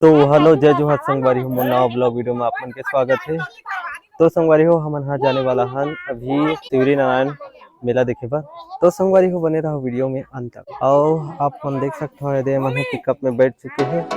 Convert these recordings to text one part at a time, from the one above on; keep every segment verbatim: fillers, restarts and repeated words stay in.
तो hello, जय जोहार संगवारी हो, मोर नवा vlog video में आप मन के स्वागत है। तो संगवारी हो, हमन हा जाने वाला हन अभी शिवरी नारायण मेला देखे बर। तो संगवारी हो, बने रहो video में अंत तक। अउ आप मन देख सकते हो, ये दे मन हा pickup में बैठ चुके हैं।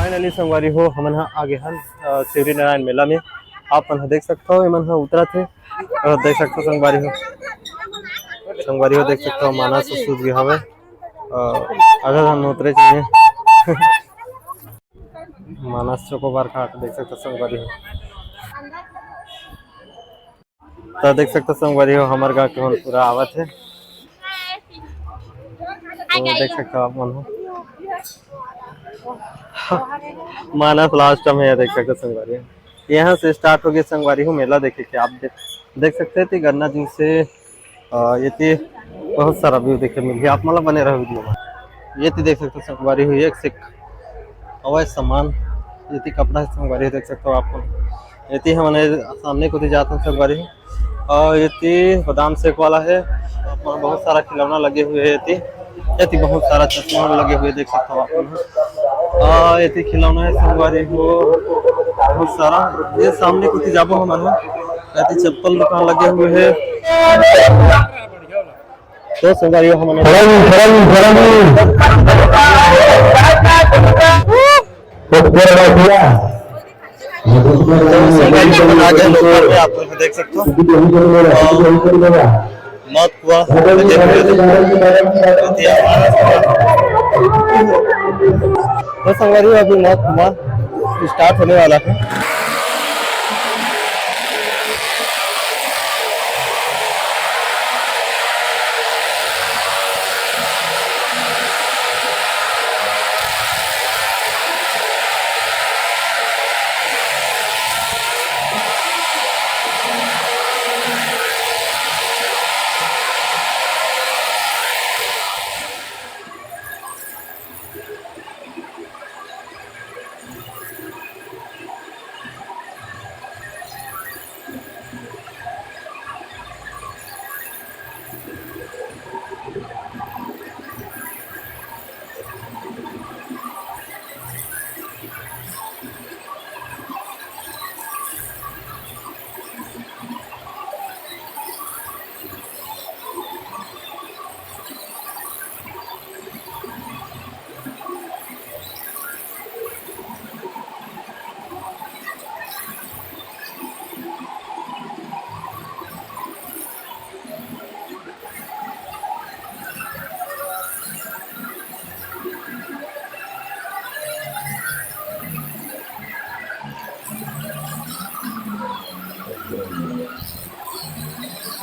Finally संगवारी हो, हमन हा आगे हन, अ, शिवरी नारायण मेला में। आप मन हा देख सकते हो, एमन हा उतरत हे। अ, देख सकते हो संगवारी हो, संगवारी हो देख सकते हो, मानस सूझ गया हवे। अ, अगर हम उतरे चाहिए मानस चोकोबार खाट देख सकते हो संगवारी हो। तो देख सकते हो संगवारी हो, हमारे गाँव के मन पूरा आवत है। तो देख सकते हो आप मन हो। मानस last में है, देख सकते हो संगवारी हो। यहाँ से start हो गया संगवारी हो मेला देखे के। आप देख, देख सकते हैं, तो गन्ना जूस से अ, ये ती बहुत सारा view देखे मिलही, आप मन ला बने रहो video में। ये ती देख सकते हो संगवारी हो, एक से एक हवय सामान। ये ती कपड़ा है संगवारी हो, देख सकते हो आप मन। ये ती हमन सामने कोती जात हन संगवारी हो, और ये ती बादाम shake वाला है। आप मन बहुत सारा खिलौना लगे हुए है ये ती। ये ती बहुत सारा चश्मा लगे हुए देख सकते हो आप मन। और ये ती खिलौना है संगवारी हो, बहुत सारा। ये सामने कोती जाबो हमन ह, ये ती चप्पल दुकान लगे हुए है। तो संगवारी हो, हमन तो संगवारी हो, हमन आ गए लोकल में, आप लोग देख सकते हो। और मौत हुआ, तो संगवारी हो, अभी मौत हुआ start होने वाला है।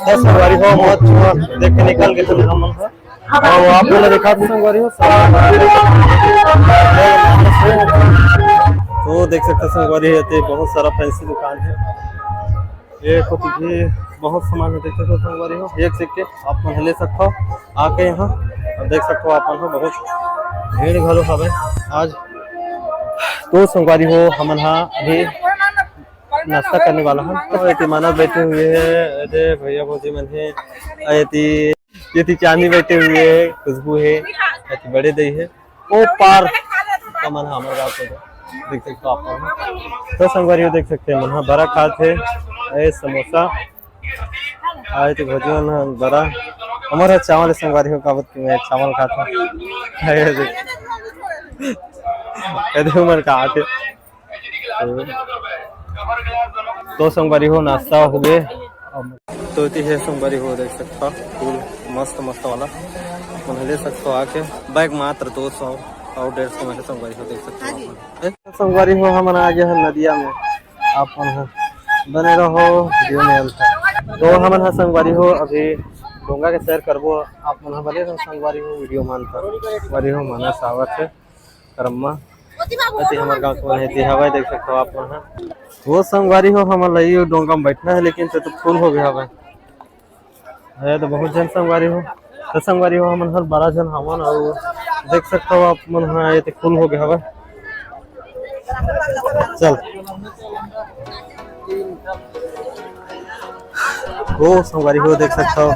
तो संगवारी हो, मौत देख के निकल गए थे हम मन ह। और आप मन ला दिखा दो संगवारी हो, तो देख सकते हो संगवारी हो, ये बहुत सारा फैंसी दुकान है। ये कुछ भी बहुत सामान है, देख सकते हो संगवारी हो, एक से एक के आप मन ले सकते हो आके यहाँ। और देख सकते हो आप मन हो, बहुत भीड़ घलो हवे आज। तो संगवारी हो, हमन हा अभी नाश्ता करने वाला हन। तो एती मानस बैठे हुए है, एदे भैया भौजी मन है, एती, एती चांदी बैठे हुए है, खुशबू है, एती बड़े दई है। ओ पार का मन हमर गाँव के देख सकते हो आप मन। तो संगवारी हो देख सकते हैं, मन ह बरा खात है, ए समोसा, आए तो भोजन ह बरा, हमर ह चावल है संगवारी हो, काबर कि मैं चावल खात हूँ। एदे मन खात है। तो, तो संगवारी हो, नाश्ता हो गए। तो एती है संगवारी हो, देख सकता फूल मस्त मस्त वाला, मन ले सकता आके। बैग मात्र दो सौ और डेढ़ सौ में है संगवारी हो, देख सकता हो आप मन। ए, संगवारी हो, हमन आ गए हैं नदिया में, आप मन ह बने रहो video में अंत तक। तो हमन ह संगवारी हो अभी डोंगा के सैर करबो, आप मन ह बने रहो संगवारी हो video में अंत तक। संगवारी हो, मानस आवत है करम्मा। अति हमर गाँव के मन हे, ते हवय, देख सकथव आप मन ह। वो संगवारी हो, हमन ल ये डोंगा म बैठना हे, लेकिन ते तो full हो गया हवय। हे तो बहुत झन संगवारी हो, तो संगवारी हो, हमन हर बारह झन हावन, अउ देख सकथव आप मन ह, ये तो full हो गया हवय। चल। वो संगवारी हो, देख सकथव,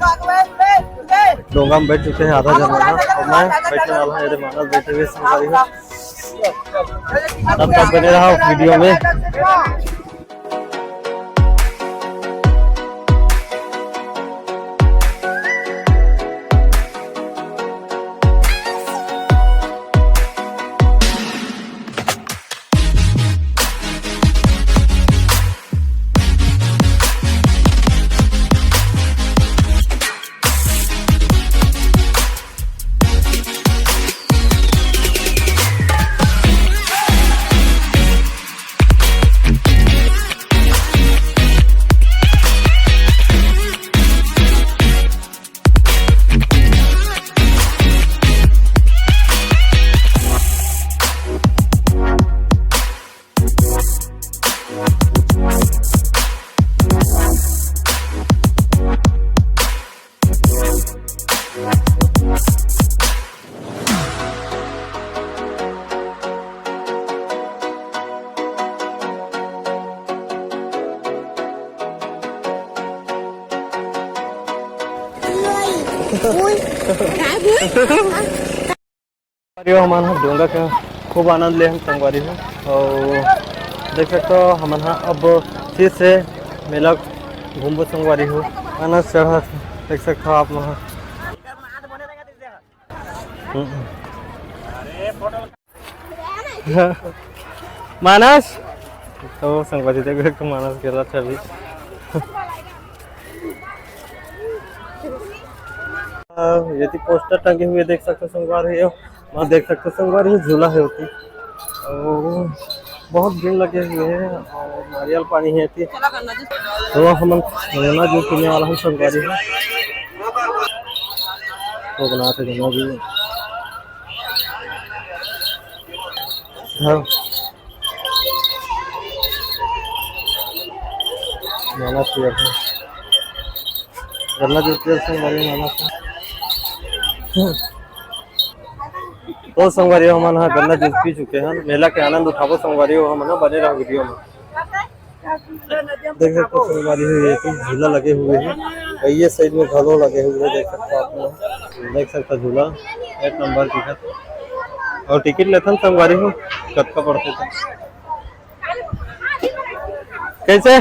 डोंगा में बैठ चुके हैं आधा जन मन ह, अउ मैं बैठने वाला हूँ, ये दे मानस बैठे हुए संगवारी हो। तब तक बने रहो video में। संगवारी हो, हमन ह डोंगा के खूब आनंद ले हन संगवारी हो। अउ देख सकथव, हमन ह अब फिर से मेला घूमबो संगवारी हो। मानस चढ़त देख सकथव आप मन ह। हम्म। मानस, तो संगवारी देखो, एक तो मानस गिरत हे अभी। ये तो poster टंगे हुए देख सकथव संगवारी हो, वहाँ देख सकथव संगवारी हो, झूला हे ओती। अउ बहुत भीड़ लगे हुए हे अउ नारियल पानी हे एती। तो हमन गन्ना जूस पीने वाला हन संगवारी हो। तो बनात हे गन्ना जूस। हाँ। मानस पियत हे। गन्ना जूस पियत हे संगवारी हो, मानस। तो संगवारी हो, हमन ह गन्ना जूस पी चुके हन। मेला के आनंद उठाबो संगवारी हो, हमन ह बने रहो video में। देख सकथव संगवारी हो, ये तो झूला लगे हुए हे, अउ ये side में घलो लगे हुए हे, देख सकथव आप मन, देख सकथव झूला एक नंबर दिखत हे। अउ टिकट लेथन संगवारी हो, कतका पड़थे त। कैसे?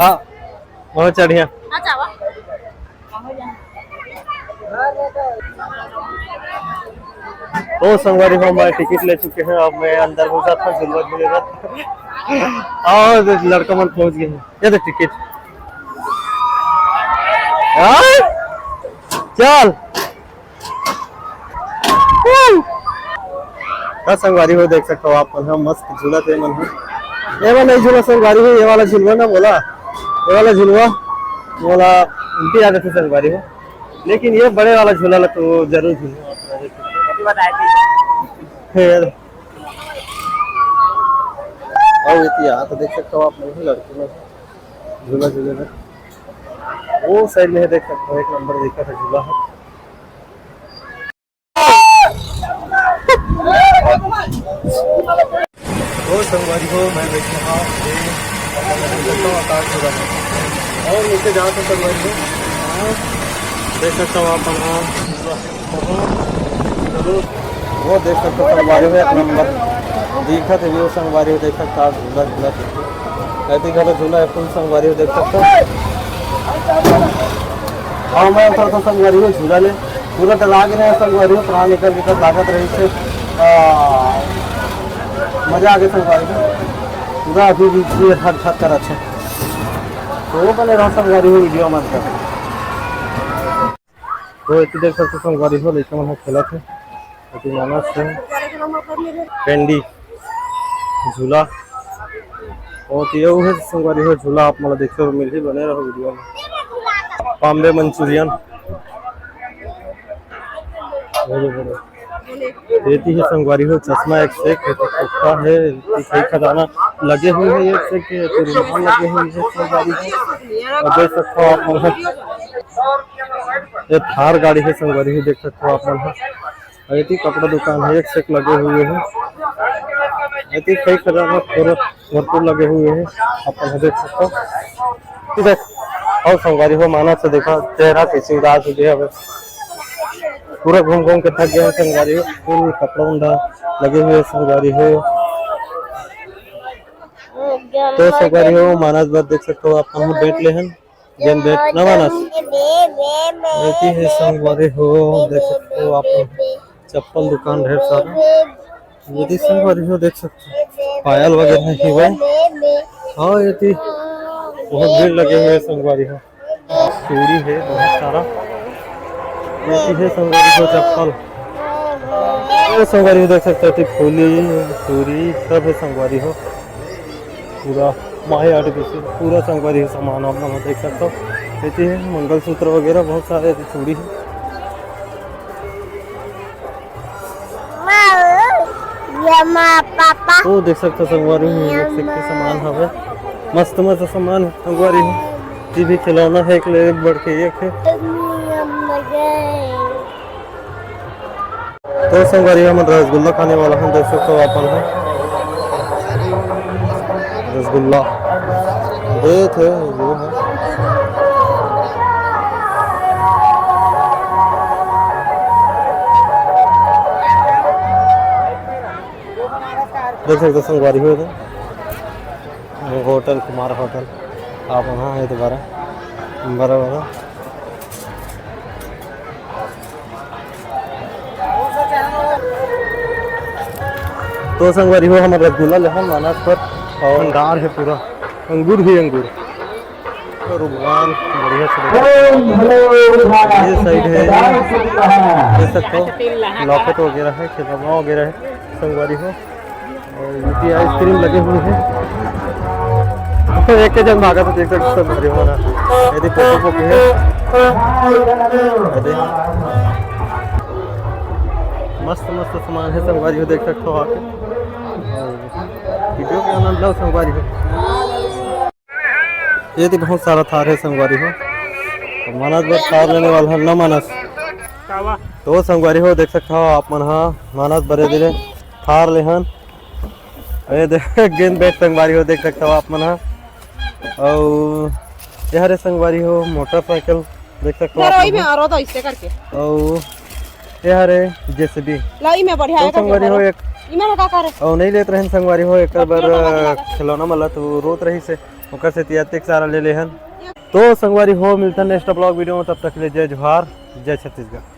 हाँ, बहुत चढ़िया। ओ संगवारी हो, मैं टिकट ले चुके हैं, अब मैं अंदर घुसा था, झुलवा झूले रहा। और लड़का मन पहुंच गए हैं, ये देख टिकट। हाँ? चल। हाँ संगवारी हो, देख सकथव आप मन ह, मस्त झूलत हे मन ह। ये वाला नहीं झूला संगवारी हो, ये वाला झुलवा ना बोला, ये वाला झुलवा बोला, उल्टी आ जाती संगवारी हो। लेकिन ये बड़े वाला झूला ला तो जरूर झूलना। फिर अउ इतिहास देख सकथव आप मन, लड़की मन झूला झूले में वो side में देख सकथव, एक नंबर दिखत हे झूला ह। ओ संगवारी हो, मैं बैठे हंव ये आकाश झूला में। अउ नीचे जात हंव संगवारी हो, देख सकथव आप मन ह। वो देख सकथव संगवारी हो, एक नंबर दिखत हे view संगवारी हो, देख सकथव आप झूला झूला। ऐती घलो झूला हे full संगवारी हो, देख सकथव। हाँ, मैं उतरत हंव संगवारी हो झूला ले, पूरा डरा गे रहेंव संगवारी हो, प्राण निकल निकल लागत रहिस हे। आ, मजा आ गे संगवारी हो, पूरा अभी भी धक धक करत हे। तो बने रहो संगवारी हो video में। तो एती देख सकथव संगवारी हो, लइका मन ह खेलत हे। एती मानस हे, पेंडी, झूला। अउ ये उहे संगवारी हो, झूला आप मन ल देखे बर मिलही, बने रहो video में। बॉम्बे मंचूरियन। एती हे संगवारी हो, चश्मा एक से एक, एती कुत्ता हे, एती कई खजाना लगे हुए हे, एक से एक, एती रुमाल लगे हुए हे संगवारी हो। अब देख सकथो आप मन ह, ये थार गाड़ी हे संगवारी हो, देख सकथो आप मन ह। अउ एती कपड़ा दुकान हे, एक से एक लगे हुए हे। एती कई खजाना पूरा भरपूर लगे हुए हे, आप मन ह देख सकथो। ठीक है, अउ संगवारी हो, मानस ह देखा, चेहरा कइसे उदास हो गया हवे। पूरा घूम घूम के थक गया हे संगवारी हो, फुल कपड़ा उंडा लगे हुए हे संगवारी हो। तो संगवारी हो, मानस बर देख सकथो आप, हम बैठ ले हन, गेंद बैठ ना मानस। एती हे संगवारी हो, देख सकथो आप, चप्पल दुकान ढेर सारा। एती संगवारी हो, देख सकथो, पायल वगैरह हेवय। हाँ, एती बहुत भीड़ लगे हुए हे संगवारी हो। चूड़ी हे बहुत सारा। एती हे संगवारी हो, चप्पल। ये संगवारी हो, देख सकथो, एती फूली, चूड़ी सब हे संगवारी हो। पूरा माही आर्टिफिशियल, पूरा संगवारी हो सामान आप मन देख सकथो। एती हे मंगलसूत्र वगैरह, बहुत सारे एती चूड़ी हे। ये माँ पापा। तो देख सकथो संगवारी हो, एक से एक सामान हवे, मस्त मस्त सामान हे संगवारी हो। टीवी, खिलौना हे, एक ले एक बढ़ के एक हे। तो संगवारी हो, हमन रसगुल्ला खाने वाला हन, देख सकथो आप मन ह। रसगुल्ला देत हे, वो हे। देख सकथो संगवारी हो, एदे होटल, कुमार होटल, आप मन ह, ये दोबारा बड़ा बड़ा। तो संगवारी हो, हमर रसगुल्ला लेहन मानस बर, अउ भंडार हे पूरा, अंगूर ही अंगूर। रुमाल बढ़िया से लगे। ये साइड हे, देख सकथो, लॉकेट वगैरह हे, खिलौना वगैरह हे संगवारी हो। अउ ये आइसक्रीम लगे हुए हे। तो एक के जन भागत हे, देख सकथो संगवारी हो ना। ये देखो, पोको पोको हे। ये देखो। मस्त मस्त सामान हे संगवारी हो, देख सकथो आके। वीडियो के आनंद लो संगवारी हो। ये तो बहुत सारा थार हे संगवारी हो। तो मानस बर थार लेने वाला हन ना मानस। तो संगवारी हो, देख सकथो आप मन ह, मानस बर एदे ले थार लेहन। अरे देख, गेंद बैट संगवारी हो, देख सकथो आप मन ह। अउ ये हरे संगवारी हो, मोटरसाइकिल देख सकथो आप मन ह। अउ ये हरे जेसीबी। तो संगवारी हो, एक अउ नहीं लेत रहन संगवारी हो, एकर बर खिलौना मन ला तो रोत रहिस हे। ओकर सेती अतेक सारा ले लेहन। तो संगवारी हो, मिलथन नेक्स्ट ब्लॉग वीडियो में, तब तक के लिए जय जोहार, जय छत्तीसगढ़।